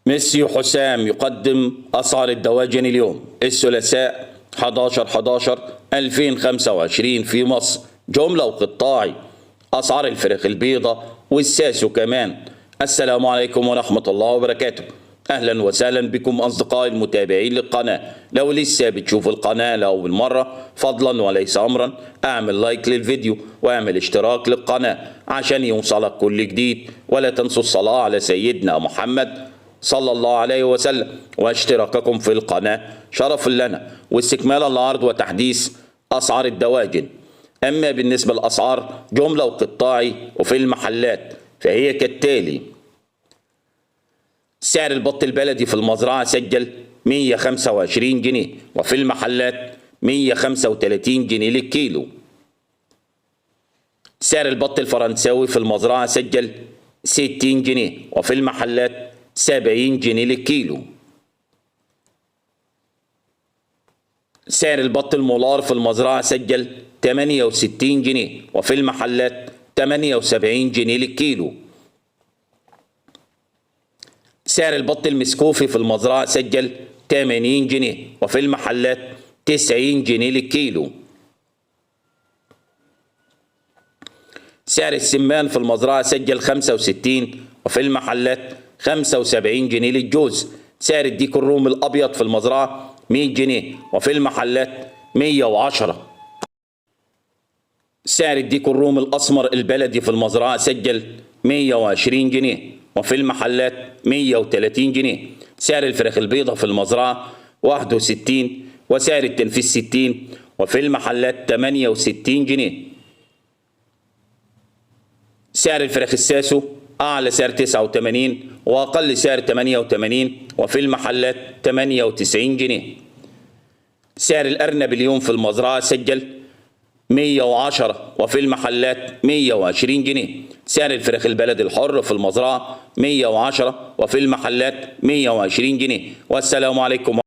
ميسيو حسام يقدم أسعار الدواجن اليوم الثلاثاء 11/11/2025 في مصر، جملة وقطاعي، أسعار الفراخ البيضة والساسو كمان. السلام عليكم ورحمة الله وبركاته. أهلا وسهلا بكم أصدقائي المتابعين للقناة. لو لسه بتشوف القناة لأول مرة، فضلا وليس أمرا أعمل لايك للفيديو واعمل اشتراك للقناة عشان يوصلك كل جديد، ولا تنسوا الصلاة على سيدنا محمد صلى الله عليه وسلم، واشتراككم في القناة شرف لنا. واستكمالا لعرض وتحديث أسعار الدواجن، أما بالنسبة للأسعار جملة وقطاعي وفي المحلات فهي كالتالي: سعر البط البلدي في المزرعة سجل 125 جنيه، وفي المحلات 135 جنيه للكيلو. سعر البط الفرنساوي في المزرعة سجل 60 جنيه، وفي المحلات 70 جنيه للكيلو. سعر البط المولار في المزرعة سجل 68 جنيه، وفي المحلات 78 جنيه للكيلو. سعر البط المسكوفي في المزرعة سجل 80 جنيه، وفي المحلات 90 جنيه للكيلو. سعر السمان في المزرعة سجل 65، وفي المحلات 75 جنيه للجوز. سعر الديك الرومي الأبيض في المزرعة 100 جنيه، وفي المحلات 110. سعر الديك الرومي الأسمر البلدي في المزرعة سجل 120 جنيه، وفي المحلات 130 جنيه. سعر الفراخ البيضة في المزرعة 61، وسعر التنفيذ 60، وفي المحلات 68 جنيه. سعر الفراخ الساسو أعلى سعر 89 وأقل سعر 88، وفي المحلات 98 جنيه. سعر الأرنب اليوم في المزرعة سجل 110، وفي المحلات 120 جنيه. سعر الفراخ البلدي الحر في المزرعة 110، وفي المحلات 120 جنيه. والسلام عليكم.